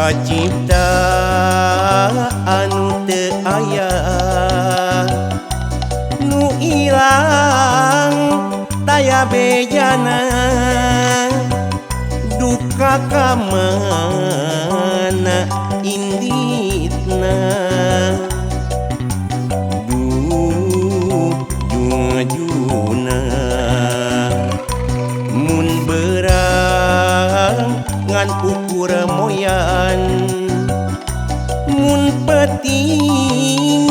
Kacipta anu teu aya nu ilang taya bejana duka ka mana inditna duh jung-juna mun berang ngan ukur moyan mun peting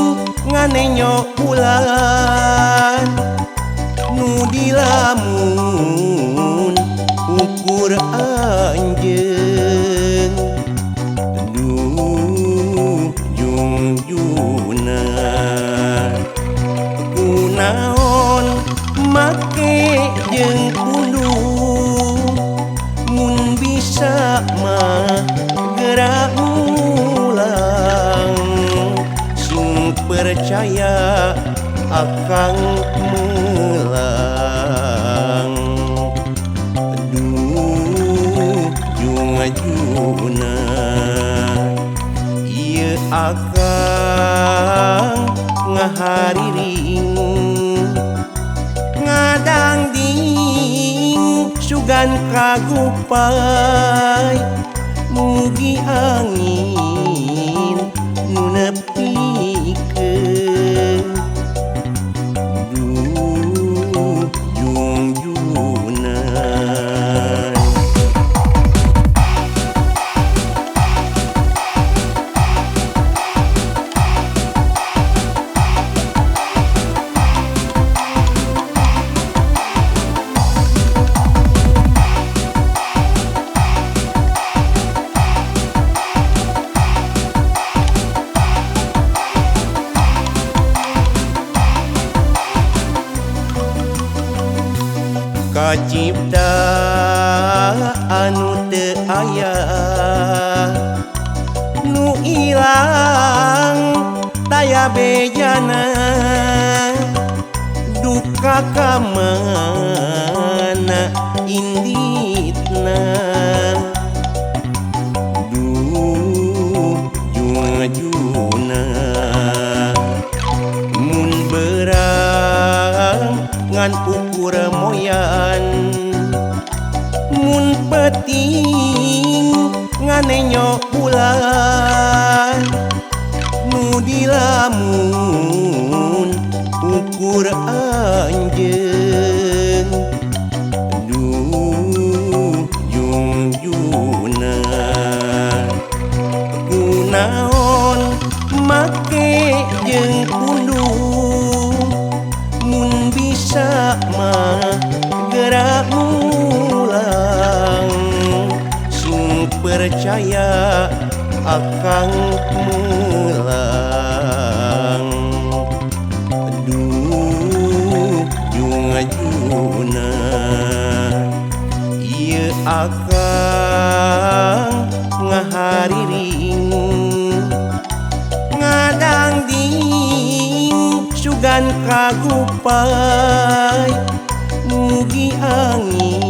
nganenyo bulan nu dilamun ukur anjeun duh jung-juna kunaon make jeung pundung mun bisa mah gerak ulang sing percaya akang melang duh jung-juna ieu akang ngahariring ngadangding sugan kagupay mugi angin nu nepikeun duh jung-juna. Kacipta anu teu aya nu ilang taya bejana duka ka mana inditna duh jung-juna mun berang ngan ukur moyan mun peting nganenyo bulan nu dilamun ukur anjeun duh jung-juna kunaon make jeung pundung mun bisa mah gerak ulang sing percaya akang melang duh jung-juna ieu akang ngahariring ngadangding sugan kagupay mugi angin.